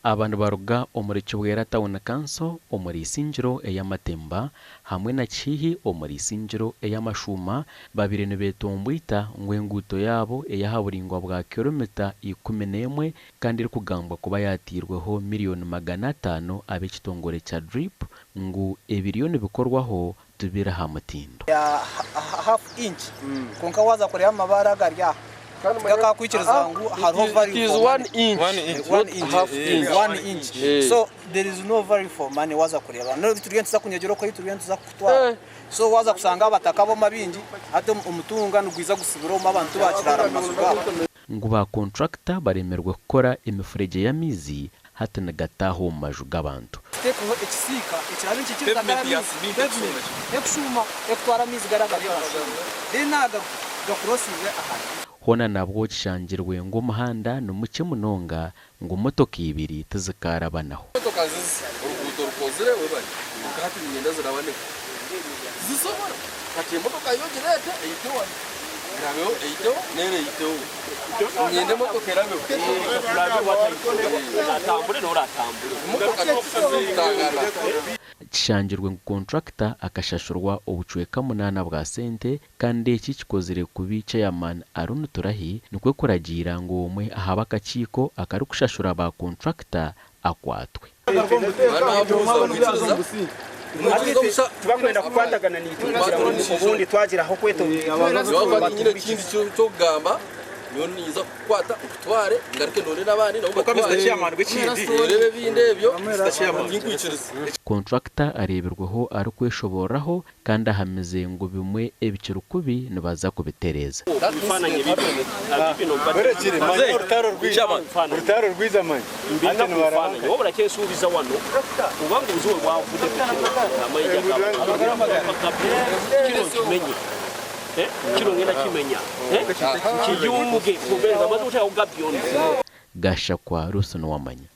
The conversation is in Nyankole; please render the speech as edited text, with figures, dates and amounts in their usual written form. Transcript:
Aba nibaruga omuri Kibwera Town Council omuri Isingiro ey'Amatemba hamwe na Kihihi omuri Isingiro ey'Amashuuma babaire nibetombwita ngu enguuto yaabo ey'aha buraingwa bwa kiromita 11 kandi erikugambwa kuba yateirweho miriyoni 500 ab'ekitongore kya Drip ngu ebiriyo nibikorwaho tibiri aha mutindo. Ya half inch kwonka waaza kureeba amabaare agari aha tigakakwikiriza ngu hariho value for money. One inch. So there is no value for money waaza kureeba. N'ebi turiyo nituza kunyegyera oku ahu turiyo nituza kukutwara. So waaza kushanga abataka ab'omu abaingi hati omutunga nigwiza gusibire omu abantu tibakiraara omu maju gaabo. Ngu ba kontrakita baremirwe kukora emifuregye y'amaizi hati nigataaha omu maju g'abantu. Tuteekeho ekisiika ekiraabe nikiikiriza gari amaizi, pavement, ekushuuma ekutwara amaizi gari agariyo agashuuma then aga gakurosinge aha. Hoona nabwo kishangirwe ngu omuhanda ni mukye munonga ngu motoka ibiri tizikaarabanaho. Emotoka zizi oruguuto rukozire webare kwonka hati niinyenda zirabaneho tizisobora hati emotoka yo ogireete eite wanu erabeho eiteho neera eiteho niinyenda emotoka erabeho emotoka tizikutangana. Kishangirwe ngu kontrakita akashashurwa obucweka munaana bwa sente Kandi eki kikozire kubi Chairman Arun Turahi nikwo kuragiira ngu omwe aha b'akakiiko akarikushashura ba kontrakita akwatwe. Tibakwenda kukwatagana naitwe kugira ngu obundi twagira ah'okwetombwita. Nyowe ninza kukukwata nkutware ngaruke ndonde n'abandi nabo mbatware oreebe ebindi ebyo tinkwikiriza. Kontrakita areebirweho arikweshoboororaho kandi ahamize ngu bimwe ebikiri kubi nibaza kubitereeza. Gashakwa Ruth Nuwamanya.